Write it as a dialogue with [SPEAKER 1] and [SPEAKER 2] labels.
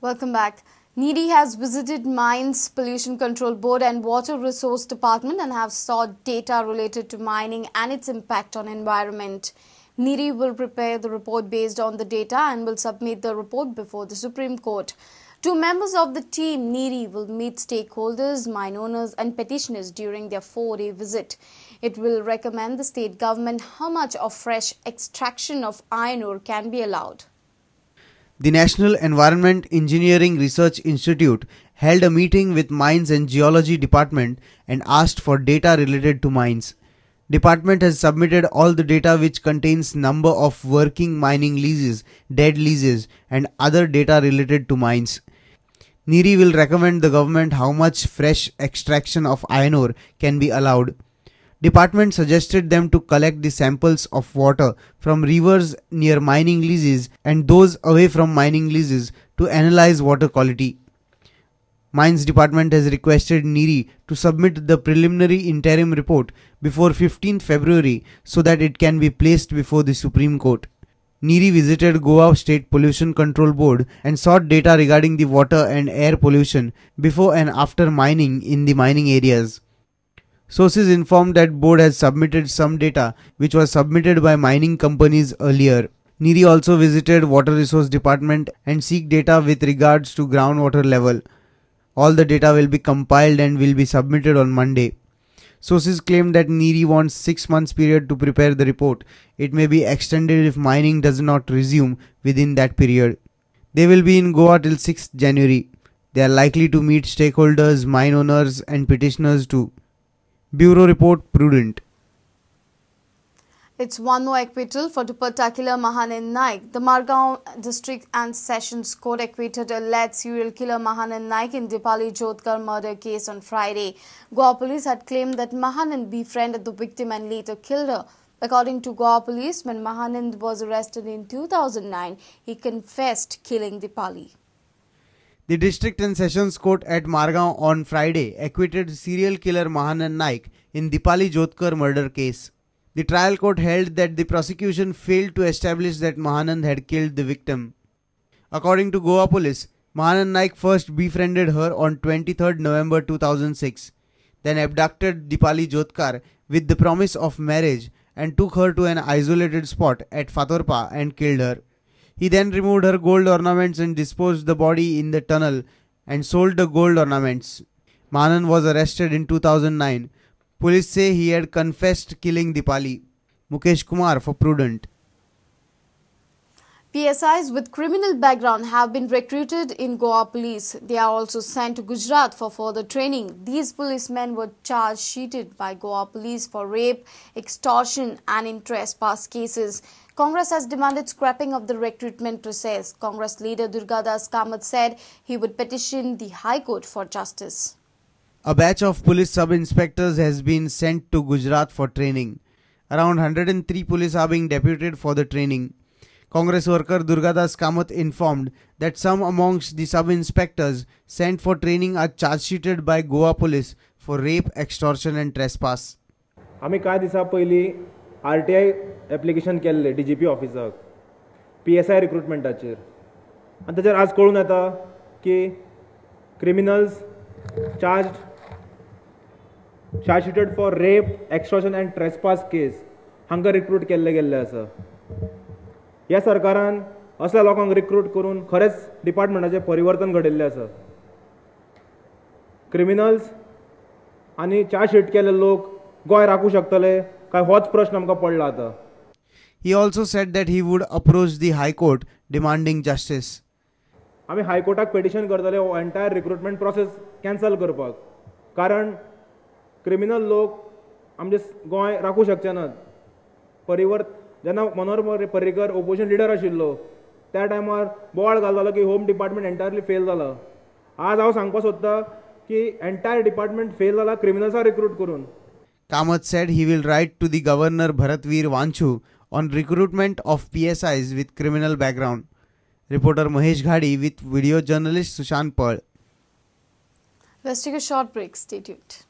[SPEAKER 1] Welcome back. NEERI has visited Mines, Pollution Control Board and Water Resource Department and have sought data related to mining and its impact on environment. NEERI will prepare the report based on the data and will submit the report before the Supreme Court. Two members of the team, NEERI, will meet stakeholders, mine owners and petitioners during their 4-day visit. It will recommend the state government how much of fresh extraction of iron ore can be allowed.
[SPEAKER 2] The National Environment Engineering Research Institute held a meeting with Mines and Geology Department and asked for data related to mines. Department has submitted all the data which contains number of working mining leases, dead leases and other data related to mines. NEERI will recommend the government how much fresh extraction of iron ore can be allowed. Department suggested them to collect the samples of water from rivers near mining leases and those away from mining leases to analyze water quality. Mines Department has requested NEERI to submit the preliminary interim report before 15th February so that it can be placed before the Supreme Court. NEERI visited Goa State Pollution Control Board and sought data regarding the water and air pollution before and after mining in the mining areas. Sources informed that board has submitted some data which was submitted by mining companies earlier. NEERI also visited Water Resource Department and seek data with regards to groundwater level. All the data will be compiled and will be submitted on Monday. Sources claim that NEERI wants 6 months period to prepare the report. It may be extended if mining does not resume within that period. They will be in Goa till 6th January. They are likely to meet stakeholders, mine owners and petitioners too. Bureau Report, Prudent.
[SPEAKER 1] It's one more acquittal for Dupatta killer Mahanand Naik. The Margao District and Sessions Court acquitted alleged serial killer Mahanand Naik in Deepali Jotkar murder case on Friday. Goa police had claimed that Mahanand befriended the victim and later killed her. According to Goa police, when Mahanand was arrested in 2009, he confessed killing Deepali.
[SPEAKER 2] The District and Sessions Court at Margao on Friday acquitted serial killer Mahanand Naik in Deepali Jotkar murder case. The trial court held that the prosecution failed to establish that Mahanand had killed the victim. According to Goa police, Mahanand Naik first befriended her on 23rd November 2006, then abducted Deepali Jotkar with the promise of marriage and took her to an isolated spot at Fatorpa and killed her. He then removed her gold ornaments and disposed the body in the tunnel and sold the gold ornaments. Mahanand was arrested in 2009. Police say he had confessed killing Deepali. Mukesh Kumar for Prudent.
[SPEAKER 1] PSIs with criminal background have been recruited in Goa police. They are also sent to Gujarat for further training. These policemen were charge-sheeted by Goa police for rape, extortion and in trespass cases. Congress has demanded scrapping of the recruitment process. Congress leader Durgadas Kamath said he would petition the High Court for justice.
[SPEAKER 2] A batch of police sub-inspectors has been sent to Gujarat for training. Around 103 police are being deputed for the training. Congress worker Durgadas Kamath informed that some amongst the sub-inspectors sent for training are charge-sheeted by Goa police for rape, extortion and trespass.
[SPEAKER 3] आमी कांय दिसां पयलीं RTI application केल्लें DGP ऑफिसाक PSI रिक्रुटमेंटाचेर आनी ताचेर आज कळून येता की criminals charge-sheeted for rape, extortion and trespass case हांकां रिक्रूट केल्ले गेल्ले आसा. ह्या सरकारान असल्या लोकांक रिक्रूट करून खरेंच डिपार्टमेंटाचें परिवर्तन घडयल्लें आसा. क्रिमिनल्स आनी चार्जशीट केल्ले लोक गोंय राखूं शकतले काय होच प्रश्न आमकां पडला आतां.
[SPEAKER 2] He also said that he would approach the High Court demanding justice.
[SPEAKER 3] आमी हायकोर्टाक पिटिशन करतले हो एंटायर रिक्रुटमेंट प्रोसेस कॅन्सल करपाक, कारण क्रिमिनल लोक आमचे गोंय राखूं शकचे नात. जेन्ना मनोहर पर्रीकर ओपोजिशन लिडर आशिल्लो त्या टायमार बोवाळ घालतालो की होम डिपार्टमेंट एंटायरली फेल जाला. आज हांव सांगपाक सोदतां की एंटायर डिपार्टमेंट फेल जाला क्रिमिनल्सां रिक्रूट करून.
[SPEAKER 2] Kamath said he will write to the Governor Bharatveer Wanchu on recruitment of PSIs with criminal background. Reporter Mahesh Ghadi with video journalist Sushant Pal.
[SPEAKER 1] Let's take a short break. Stay tuned.